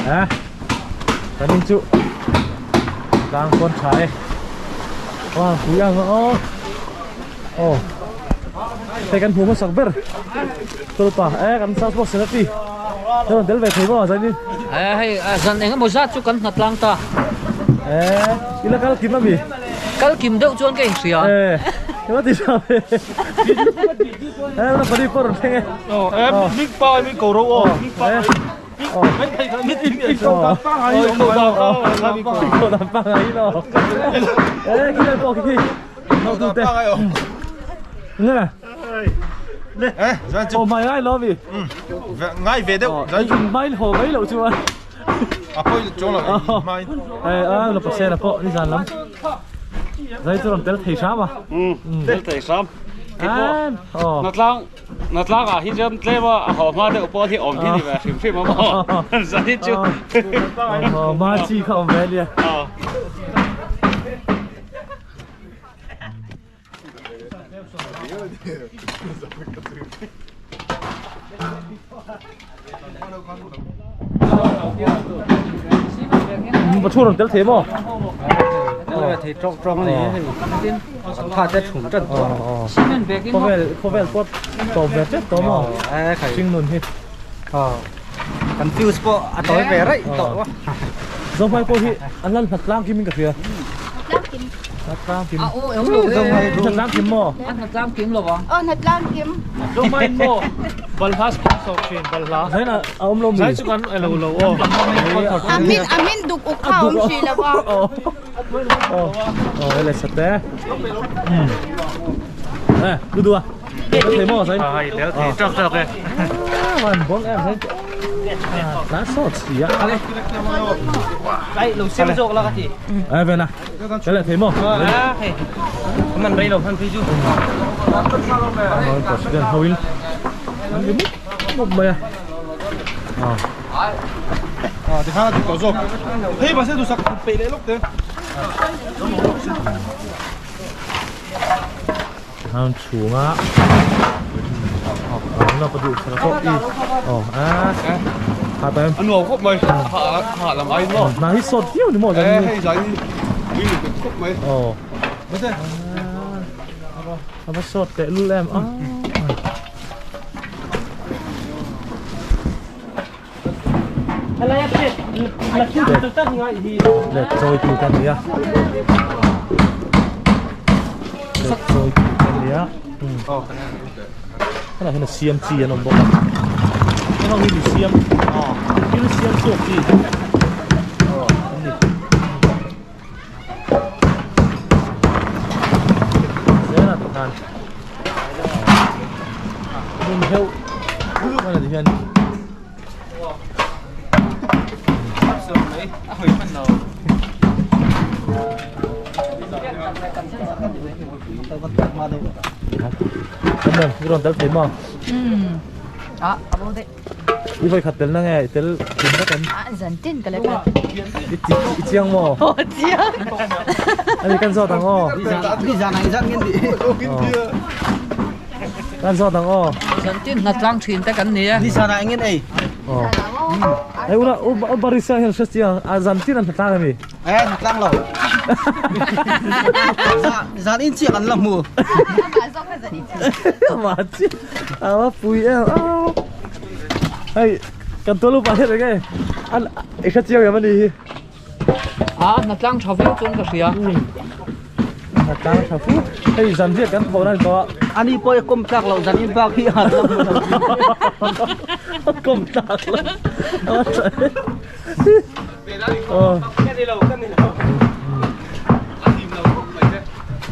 Eh kan in chu tlang pawn tha e wow pui ang aw aw hei kan hmuh hmasak ber tawlpa eh kan south box a ti rawn tel ve thei maw zan in eh hei zan eng emaw zat chu kan hna tlang ta eh ila kal kim ami kal kim deuh chuan ka inhria eh ila ti tha ve eh la pari por thleng e eh mik pa mi ko ro o mik pa Ko dan pa ngai lo. Eh khi lên po khi. Nó tu te. Nè. Eh, zan chu. Oh my ai lo mi. Ngai ve deuh. Zan chu mai ho mai lo chu. A poi chong lo mai. Eh a lo pa se la po ni zan lam. Zai chu ram tel thei sam à. Tel thei sam. Oh. Na tlang na tlang ah hi chuan tlem a a haw hma deuh pawh hi awm hi ni ve hrim hrim a maw zan hi chu Aw ma chi kha awm ve ania. Pathu rawn tel thei maw? Thei tawk tawk a ni hei. Tha te thum tan tawh. Khawvel khawvel pawt tawp ve tep tawh maw? Hring nun hi. Kan fuse pawh a tawi ve raih tawh. Zohmai pawh hi an lan hlat tlang kim in ka hria. Tlang kim. Hlat tlang kim. A aw eng lo e. Hlat tlang kim maw? An hlat tlang kim lo vang. Aw hlat tlang kim. Zohmai maw? Balhla sponsor thin balhla. Zain a awm lo mi. Zai chu kan elo lo aw. Amin amin duk uk kha awm si lo a. Aw. Aw ele sate. Eh, du du a. Thei maw Zain? Ai tel thei tawk tawk e. Man bon em Zain. Lá sawt si a. Ai lo sim zawk la ka ti. Ai ve na. Cái lại thấy maw? A hei. Man rei lo han phei chu. Nói president hoin. An bi mup mup mai a. À, thì khá là có rồi. Thế bà sẽ đủ sạc pe lệ lúc thế. Ang chhunga ang la padu sara pawh i aw a ha ta em Ăn uống khóc mày. Hạ hạ làm ai nó. na hi sawt viau ni maw Ê, zan hay giấy. Đi được khóc mày. aw Mất thế. a va sawt teh lul em a let chawi tu kan nia let chawi tu kan nia hela hian a siam chi an awm bawk a heng hi mi siam thil siam chhuak chi an ni zela tikhan hmun heuh hman ah hian Em em, rawn tel thei maw? A a bo daih. I vawi khat tel na nge, i tel kim vek em? A zan tin ka la kal. I chi i chiang maw? Aw chiang. Ani kan zawt ang aw. Ni zan ang zan ngen di. Kan zawt ang aw. Zan tin hna tlang thin te kan ni e. Ni zan ah ngen ei. Aw. Ei una u barisa hian hre chiang a zan tin an hna tlang ami. Eh hna tlang lo. Zan in chiah kan la hmu. Amah chiah a pui em a. Hei kan tual upa hian enge an i hre chiang em ani hi. A hna tlang tha viau chuan ka hria. Hna tlang tha fu. Hei zan riat kan thawh nan tawh a. Ani pawh i kawm tlak loh zan in bak hi a hna tlang lo. Kawm tlak lo.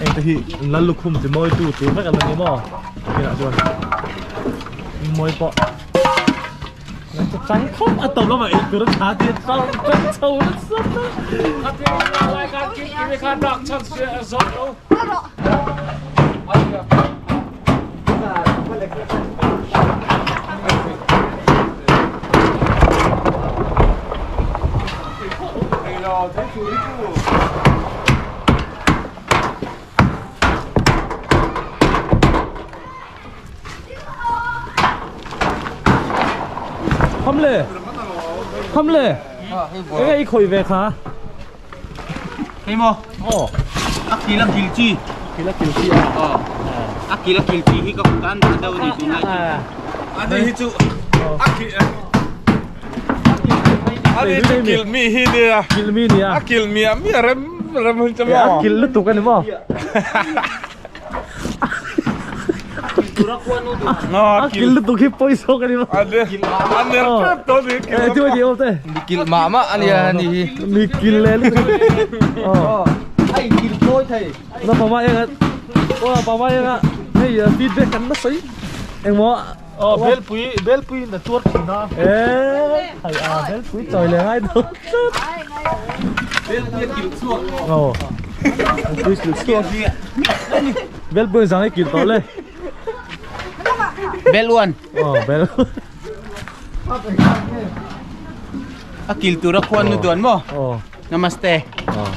Eng te hi lal lukhum chi mawi tu tur vek an ni maw kinah chuan mawi pawh chang khawp a tawp lamah ei tur a tha tih a chang chang chho nasa Kham le. Kham le enge i khawih ve kha? Hei maw? Aw. A kil a kil chi. Kil a kil chi a. Aw. A kil a kil chi hi ka kut an dah deuh a ni tunlai chu. Ani hi chu a kil Ani chu kil mi hi nia. Kil mi nia. A kil mia mia rem rem hun chu maw. A kil lutuk a ni maw? A kil lutuk hi pawi zawk a ni maw? A ner tep tawh a ni. Eh tu a ni awm te. Mi kil mah mah a nia ani hi. Mi kil leh lutuk. A in kil thawi thei. Na pama enga aw pama enga hei feedback kan nasa i engmaw Aw belpui belpui in a tuar thin a. Eh hai a belpui chawi leh ngai dawn tlat. Belpui a kil chhuak. Aw belpui kil chhuak. Belpui zang i kil tawh le. Bel uan. Aw bel. A kil tur a khuan nu duan maw? Aw. Namaste. Aw.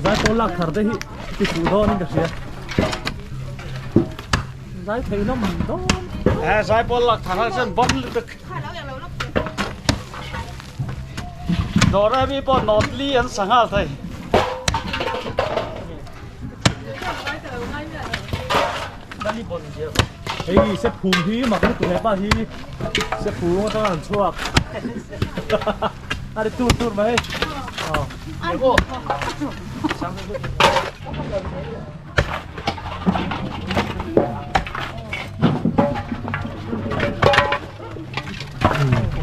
Zaipawl lak thar te hi ti fuh dawn in ka hria. Zai thei nawm dawn. Eh zaipawl lak thar ah chuan bon lutuk. Dawr ami pawh nawt li an sa nghal thei. Hei se phum hi mak lutuk hepa hi se phum atanga an chhuak. A ri tur tur mai.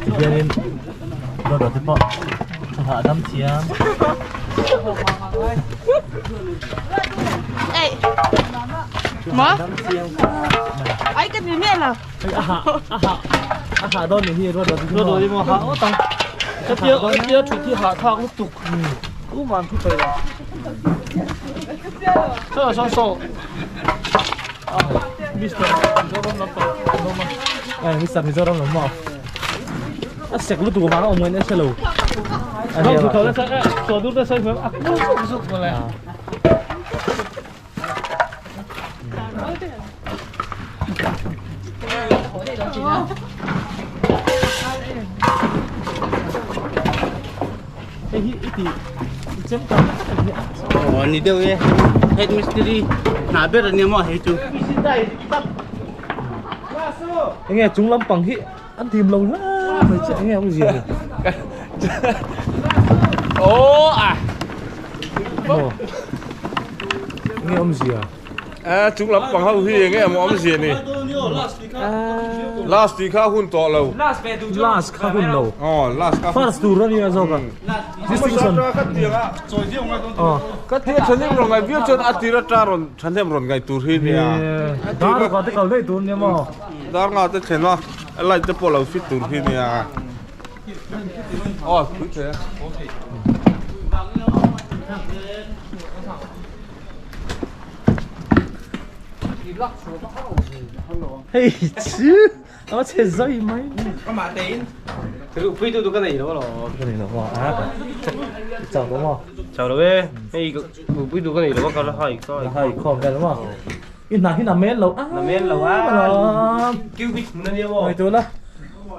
Tihianin dawt te pawh thu hahdam thiam. Ê Mà Ấy cái gì mẹ là A hah a hah a hah dawn ni hi ruat ruat Ruat ruat emaw hah ngawt ang. Hetia hetia thut hi hah thlak lutuk. U man thu thei lo. Saw saw saw. Mister Mizoram lampang an awm a. Eh Mister Mizoram lam maw? A sek lutuk vang a awm ngaihna hre lo. Dawng thu tho nasa eh chaw dur nasa hian a kul zuk zuk mawle. Hei hi i tih i chem tak tak a ni a. Aw ni deuh e head mistiri hna ber a nia maw hei chu. Enge chung lampang hi an tim lo hle mai che enge awm zia ni. Aw a. Maw enge awm zia. A chung lampang ho hi enge emaw awm zia ni. Last tih kha a hun tawh lo. Last kha hun lo. Aw last kha. First tur a nia zawk a. Distinction. Ka tiang a. Ka tia thahnem rawn ngaih viau chuan a tir ata rawn thahnem rawn ngaih tur hi nia. Dar nga te kal daih tur nia maw. Dar nga te thlen a light te pawh lo fit tur hi nia. Aw pui thei a. Hei chu a chhe zai mai. Amah tein pui tu tu ka nei lo alawm. Ka nei lo maw a chau lo maw? Chau lo e hei pui tu ka nei lo a ka la hai ka la hai khawm vel maw? I hna hi na men lo a na men lo a cubic hmun a nia maw? Ngaihtuah la.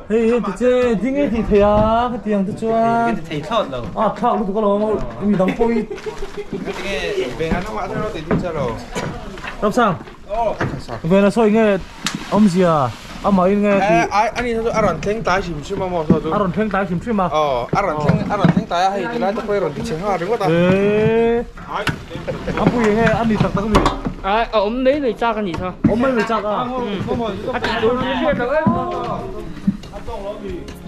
Hei hei ti che ding e tih theih a khatiang te chuan. Ka ti thei thlawt lo. A thlak lutuk alawm mi dang pawh hi. Tinge Vena nangmah thar rawh tih ding che lo. Ramsang. Vena sawi nge awmzia amahin nge tih. Ai ani chu a rawn thleng tlai hrim hrim a maw saw chu. A rawn thleng tlai hrim hrim a. Aw a rawn thleng a rawn thleng tlai a hei tilai te pawh hi a rawn ti chhe nghal ringawt a. Eee a pui enge a ni tak tak a mi. Ai a awm mai mai chak a nih kha. Awm mai mai chak a. A tih tur chu hriat loh em.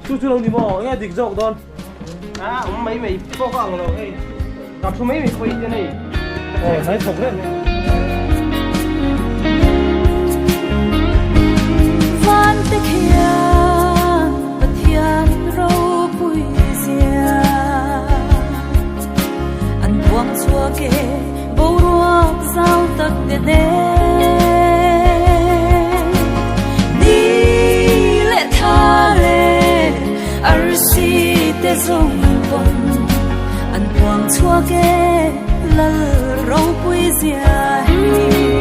Chu chu lo ni maw enge dik zawk dawn. A awm mai mai pawh ka ang lo hei. Ka thu mai mai pawh hi te nei. Aw hnai thawk reng. Van te khian Pathian ropui zia An puang chhuak e boruak zau tak te nen Ni leh tha leh arsi te zawng pawn An puang chhuak e lal ropui zia hi.